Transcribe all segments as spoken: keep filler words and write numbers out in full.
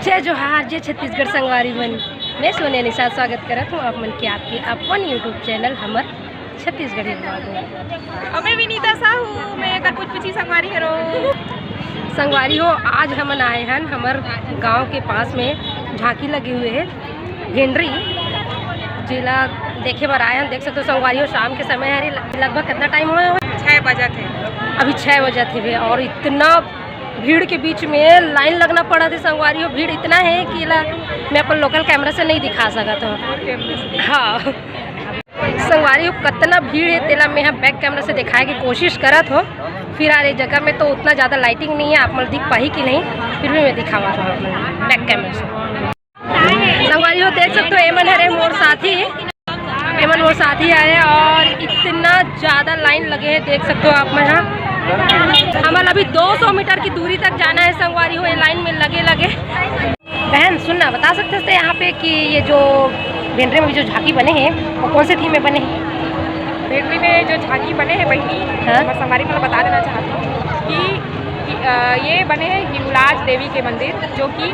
जय जोहार, जय छत्तीसगढ़ संगवारी मन। मैं सोनिया निषाद स्वागत करत हूँ आप मन के आपके अपन YouTube चैनल हमर छत्तीसगढ़ी vlog में। अउ मैं विनीता साहू, मैं एकर कुछ पूछी संगवारी हरो। संगवारी हो, आज हमन आए हन हमर गांव के पास में झांकी लगे हुए है भेंडरी, जेला देखे बर आए हन। देख सकते हो संगवारी हो, शाम के समय हरे, लगभग कितना टाइम हुआ है? छः बजत है। अभी छः बजत है और इतना भीड़ के बीच में लाइन लगना पड़ा थे संगवारी हो। भीड़ इतना है कि ला मैं अपन लोकल कैमरा से नहीं दिखा सकत हूँ। हाँ संगवारी हो, कितना भीड़ है तेला मैं यहाँ बैक कैमरा से दिखाए के कोशिश करत हो। फिलहाल ये जगह में तो उतना ज़्यादा लाइटिंग नहीं है, आप मन दिख पाही कि नहीं, फिर भी मैं दिखावा था बैक कैमरा से। संगवारी हो, देख सकते हो, एमन हरे मोर साथी, एमन मोर साथी आए और इतना ज़्यादा लाइन लगे है, देख सकते हो आप मन। हाँ, हमन अभी दो सौ मीटर की दूरी तक जाना है संगवारी हो, ये लाइन में लगे लगे। बहन सुनना, बता सकते थे यहाँ पे कि ये जो भेंडरी में जो झांकी बने हैं वो कौन से थीम में बने हैं? भेंडरी में जो झांकी बने हैं बहिनी, हाँ। मैं संगवारी मतलब बता देना चाहती हूँ कि, कि अ, ये बने हैं हिंगलाज देवी के मंदिर, जो कि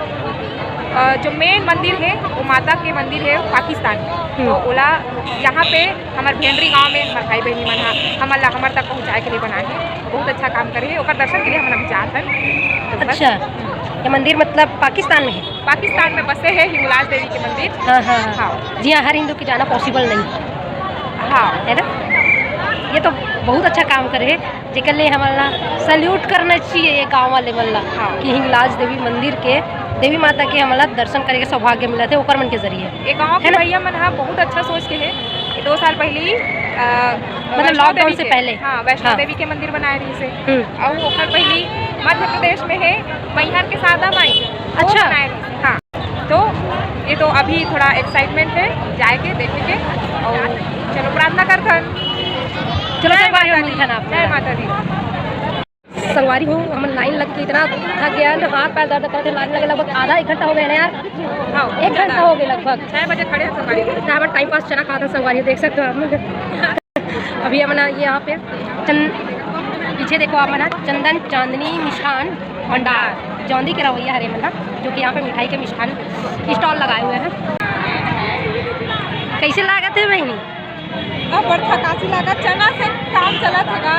अ, जो मेन मंदिर है वो माता के मंदिर है पाकिस्तान में। हम्म। तो ओला यहाँ पे हमर भेंडरी गांव में हमर भाई बहनी मन हा हमन ला हमर तक पहुँचाए के लिए बनाए हैं। बहुत अच्छा काम करे है, ओकर दर्शन के लिए हमन अभी जात हन। तो बस। अच्छा, ये मंदिर मतलब पाकिस्तान में है? पाकिस्तान में बसे है हिंगलाज देवी के मंदिर। हाँ, हाँ, हाँ। हाँ। जी हाँ, हर हिंदू के जाना पॉसिबल नहीं। हाँ। है ना? ये तो बहुत अच्छा काम करे है, जेकर लिए हमन ला सल्यूट करना चाहिए ये गांव वाले मन ला, हाँ। कि हिंगलाज देवी मंदिर के, देवी माता के हमन ला दर्शन करे के सौभाग्य मिलत है ओकर मन के जरिए। ये गांव के है ना? भैया मन हा बहुत अच्छा सोच के है। ये दो साल पहले ही, अ, मतलब वैष्णो लॉकडाउन देवी से के, पहले? हाँ, वैष्णो हाँ। देवी के मंदिर बनाए रहिस हे। हम्म। अउ ओकर पहले मध्य प्रदेश में है, मैहर के शारदा माई, वो अच्छा। बनाए रहिस हे। हाँ, तो ये तो अभी थोड़ा एक्साइटमेंट है जाए के देखे के। और चलो प्रार्थना करथन। चलो, जय संगवारी हो, माता दी। मिलथन आप जय लोग। माता दी। संगवारी हो, हमन लाइन लग के इतना थक गया ना, हाथ पैर दर्द करते, लाइन लगे लगभग आधा एक घंटा हो गया ना यार। हाँ, एक घंटा हो गया लगभग। छः बजे खड़े हैं संगवारी हो। तो हमन टाइम पास चना खात हन संगवारी हो, देख सकते हो आप लोग। अभी हमन ये यहाँ पे चंद-, पीछे देखो आप मन, चंदन चांदनी मिष्ठान भंडार जौंदी के रवैया हरे मन, जो कि यहाँ पे मिठाई के मिष्ठान स्टॉल लगाए हुए हैं। कैसे लागत है बहनी? अब बरखा काशी लागत, चना से काम चलत हे गा।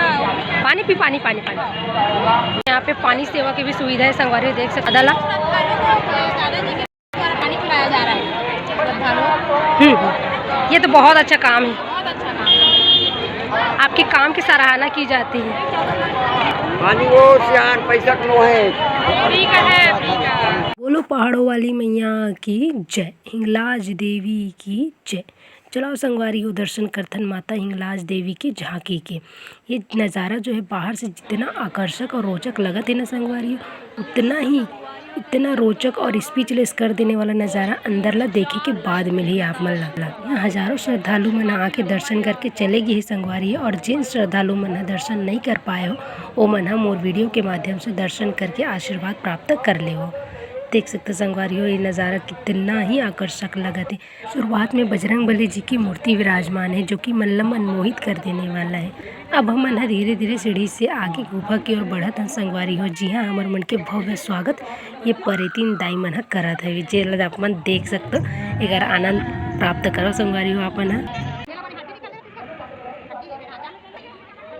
पानी पी, पानी, पानी, पानी। यहाँ पे पानी सेवा की भी सुविधा है संगवारी, देख सकते अदला। पानी पिलाया जा रहा है श्रद्धालुओं। हम्म, ये तो बहुत अच्छा काम है। बहुत अच्छा काम है। आपके काम की सराहना की जाती है। पानी वो सियान पैसा कम है। ठीक है, ठीक है। बोलो पहाड़ों वाली मैया की जय, हिंगलाज देवी की जय। चलाओ संगवारी हो, दर्शन करथन माता हिंगलाज देवी की झांकी के। ये नज़ारा जो है बाहर से जितना आकर्षक और रोचक लगत है ना संगवारी हो, उतना ही, इतना रोचक और स्पीचलेस कर देने वाला नज़ारा अंदर ला देखे के बाद मिलही आप मन ला। यहाँ हजारों श्रद्धालु मन आके दर्शन करके चले गे हे संगवारी हो, और जिन श्रद्धालु मन ह दर्शन नहीं कर पाए हो, ओ मन ह मोर वीडियो के माध्यम से दर्शन करके आशीर्वाद प्राप्त कर ले हो। देख सकते संगवारी हो, ये नज़ारा कितना ही आकर्षक लगत है। शुरुआत में बजरंग बली जी की मूर्ति विराजमान है, जो कि मन ला मनमोहित कर देने वाला है। अब हमन ह धीरे-धीरे सीढ़ी से आगे गुफा की ओर बढ़त हन संगवारी हो, जिहां हमर मन के भव्य स्वागत ये परेतिन दाई मन ह करत हवे, जेला आप मन देख सकत हो। एकर आनंद प्राप्त करो संगवारी हो आप मन ह।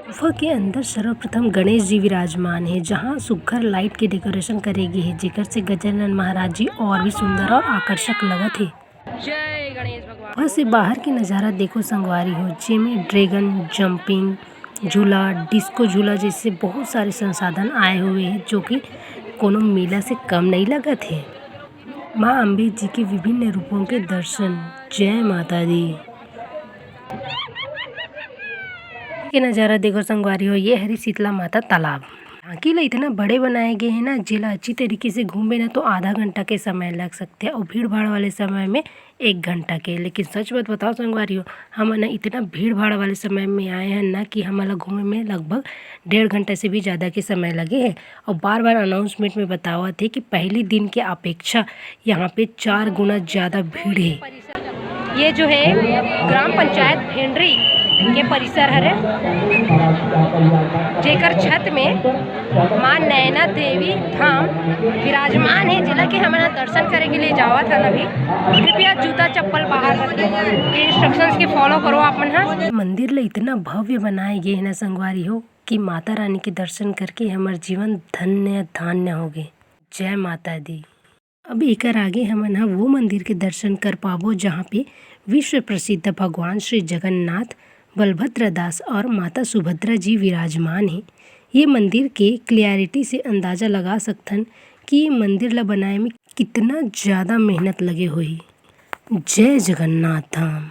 गुफा के अंदर सर्वप्रथम गणेश जी विराजमान हे, जहां सुघर लाइट के डेकोरेशन करे गे हे, जेकर से गजानन महाराज जी और भी सुंदर और आकर्षक लगत हे। जय गणेश भगवान। वहाँ से बाहर के नज़ारा देखो संगवारी हो, जेमे ड्रैगन जंपिंग झूला, डिस्को झूला जैसे बहुत सारे संसाधन आए हुए हैं, जो कि कोनो मेला से कम नहीं लगत है। माँ अम्बे जी के विभिन्न रूपों के दर्शन। जय माता दी। के नज़ारा देखो संगवारी हो, ये हरी शीतला माता तालाब। झांकी ला इतना बड़े बनाए गए हैं ना, जेला अच्छी तरीके से घूमे ना तो आधा घंटा के समय लग सकते हैं, और भीड़ भाड़ वाले समय में एक घंटा के। लेकिन सच बात बताओ संगवारी हो, हमन इतना भीड़ भाड़ वाले समय में आए हैं ना कि हमन ला घूमे में लगभग डेढ़ घंटा से भी ज़्यादा के समय लगे है। और बार बार अनाउंसमेंट में बतावत है कि पहली दिन के अपेक्षा यहाँ पे चार गुना ज़्यादा भीड़ है। ये जो है ग्राम पंचायत भेंडरी के परिसर हरे, जेकर छत में माँ नैना देवी धाम विराजमान हे, जेला के हमन ह दर्शन करे के लिए जावत हन अभी। कृपया जूता चप्पल बाहर रखें, ये इंस्ट्रक्शंस के फॉलो करो आप मन ह। मंदिर ल इतना भव्य बनाए गे हे ना संगवारी हो कि माता रानी के दर्शन करके हमर जीवन धन्य धान्य हो गे। जय माता दी। अब एकर आगे हमन ह वो मंदिर के दर्शन कर पाबो, जहाँ पे विश्व प्रसिद्ध भगवान श्री जगन्नाथ, बलभद्र दास और माता सुभद्रा जी विराजमान हे। ये मंदिर के क्लियरिटी से अंदाजा लगा सकथन कि ये मंदिर ला बनाए में कितना ज्यादा मेहनत लगे होही। जय जगन्नाथ धाम।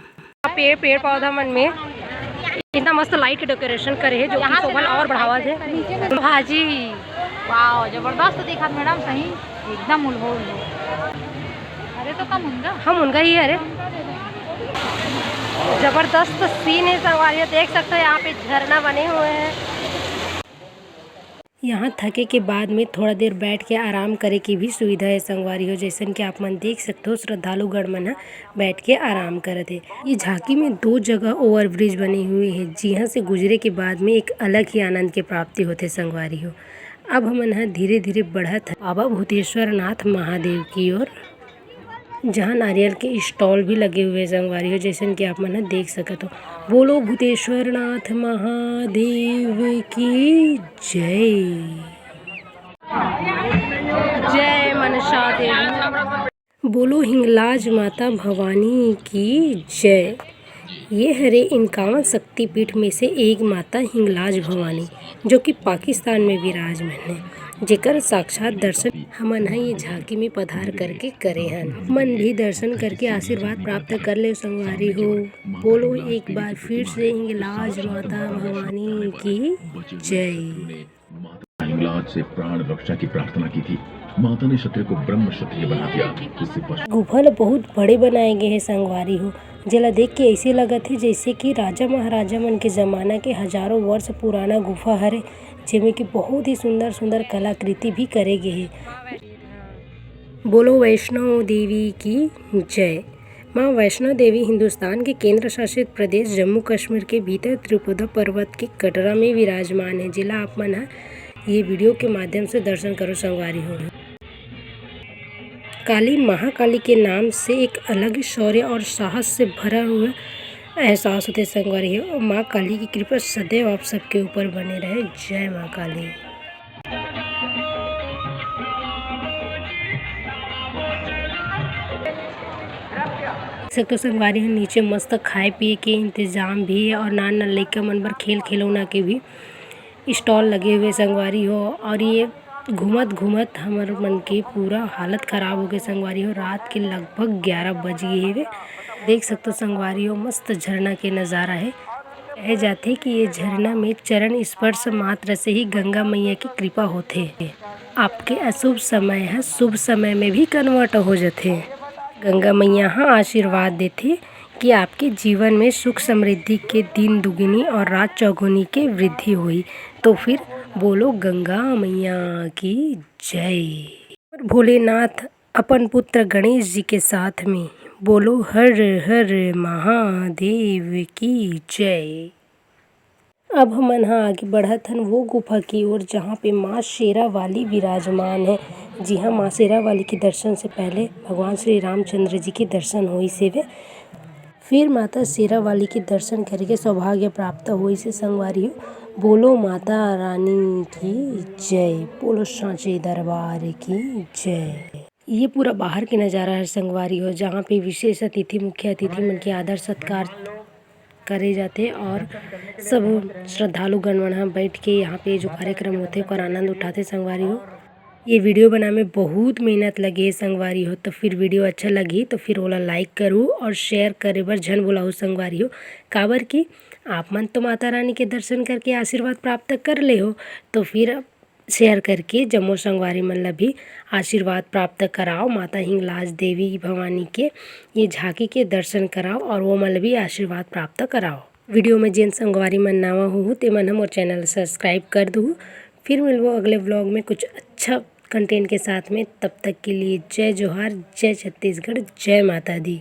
पेड़, पेड़ पौधा मन में इतना मस्त लाइट के डेकोरेशन करे हे, जो कि शोभा ला और बढ़ावा दे। भाजी, वाओ, जबरदस्त दिखत मैडम, सही एकदम उल्हो उल्हो। अरे तो कम उनका। हम उनका ही, अरे जबरदस्त सीन है संगवारी हो, देख सकते हो यहाँ पे झरना बने हुए हैं। यहाँ थके के बाद में थोड़ा देर बैठ के आराम करे के भी सुविधा है संगवारी हो। जैसन कि आप मन देख सकते हो, श्रद्धालुगण मन ह बैठ के आराम करत हे। ये झांकी में दो जगह ओवरब्रिज बने हुए हैं, जिहां से गुजरे के बाद में एक अलग ही आनंद के प्राप्ति होथे संगवारी हो। अब हमन ह धीरे धीरे बढ़त ह बाबा भूतेश्वर नाथ महादेव की ओर, जहाँ नारियल के स्टॉल भी लगे हुए हैं संगवारी हो, जैसन कि आप मन ह देख सकत हो। बोलो भूतेश्वर नाथ महादेव की जय। जय मनसा देवी। बोलो हिंगलाज माता भवानी की जय। ये हरे इक्यावन शक्तिपीठ में से एक माता हिंगलाज भवानी, जो कि पाकिस्तान में विराजमान है, जेकर साक्षात दर्शन हमन ह ये झांकी में पधार करके करे हन। मन भी दर्शन करके आशीर्वाद प्राप्त कर ले संगवारी हो। बोलो एक बार फिर से हिंगलाज माता भवानी की जय। माता हिंगलाज से प्राण रक्षा की प्रार्थना की थी। माता ने क्षत्रिय को ब्रह्म क्षत्रिय बना दिया। उससे पशु गुफा ल बहुत बड़े बनाए गए हे संगवारी हो, जेला देख के ऐसे लगत हे जैसे कि राजा महाराजा मन के जमाना के हजारों वर्ष पुराना गुफा हरे, जेमे कि बहुत ही सुंदर सुंदर कलाकृति भी करे गए हे। बोलो वैष्णो देवी की जय। माँ वैष्णो देवी हिंदुस्तान के केंद्र शासित प्रदेश जम्मू कश्मीर के भीतर त्रिपुरा पर्वत के कटरा में विराजमान है, जेला आप मन ह ये वीडियो के माध्यम से दर्शन करो संगवारी हो। काली महाकाली के नाम से एक अलग ही शौर्य और साहस से भरा हुआ एहसास होते संगवारी हो। माँ काली की कृपा सदैव आप सबके ऊपर बने रहे। जय माँ काली। सकते हो संगवारी हो, नीचे मस्त खाए पिए के इंतजाम भी है और नान नान लइका मन बर खेल खिलौना के भी स्टॉल लगे हुए संगवारी हो। और ये घूमत घूमत हमर मन के पूरा हालत खराब हो गए संगवारी हो। रात के लगभग ग्यारह बज गए हेवे। देख सकते हो संगवारी हो, मस्त झरना के नज़ारा है। कहे जाथे कि ये झरना में चरण स्पर्श मात्र से ही गंगा मैया की कृपा होथे। आपके अशुभ समय ह शुभ समय में भी कन्वर्ट हो जथे। गंगा मैया ह आशीर्वाद देथे कि आपके जीवन में सुख समृद्धि के दिन दुगुनी और रात चौगुनी के वृद्धि होही। तो फिर बोलो गंगा मैया की जय। और भोलेनाथ अपन पुत्र गणेश जी के साथ में बोलो हर हर महादेव की जय। अब हमन ह आगे बढ़त हन वो गुफा की ओर, जहाँ पे माँ शेरा वाली विराजमान है। जी हाँ, माँ शेरा वाली के दर्शन से पहले भगवान श्री रामचंद्र जी के दर्शन होइस हेवे। फिर माता शेरा वाली के दर्शन करे के सौभाग्य प्राप्त होइस हे संगवारी हो। बोलो माता रानी की जय, बोलो सांचे दरबार की जय। ये पूरा बाहर के नजारा है संगवारी हो, जहाँ पे विशेष अतिथि, मुख्य अतिथि मन के आदर सत्कार करे जाथे और सब श्रद्धालु गण मन ह बैठ के यहाँ पे जो कार्यक्रम होथे ओकर आनंद उठाथे संगवारी हो। ये वीडियो बनाए में बहुत मेहनत लगे हे संगवारी हो, तो फिर वीडियो अच्छा लगही तो फिर ओला लाइक करू और शेयर करे बर झन भुलाहू संगवारी हो, काबर कि आप मन तो माता रानी के दर्शन करके आशीर्वाद प्राप्त कर ले हो, तो फिर शेयर करके जम्मो संगवारी मन ला भी आशीर्वाद प्राप्त कराओ। माता हिंगलाज देवी भवानी के ये झांकी के दर्शन कराओ और वो मन ला भी आशीर्वाद प्राप्त कराओ। वीडियो में जेन संगवारी मन नवा होहू, ते मन ह मोर चैनल सब्सक्राइब कर दूहू। फिर मिलबो अगले व्लॉग में कुछ अच्छा कंटेंट के साथ में। तब तक के लिए जय जोहार, जय छत्तीसगढ़, जय माता दी।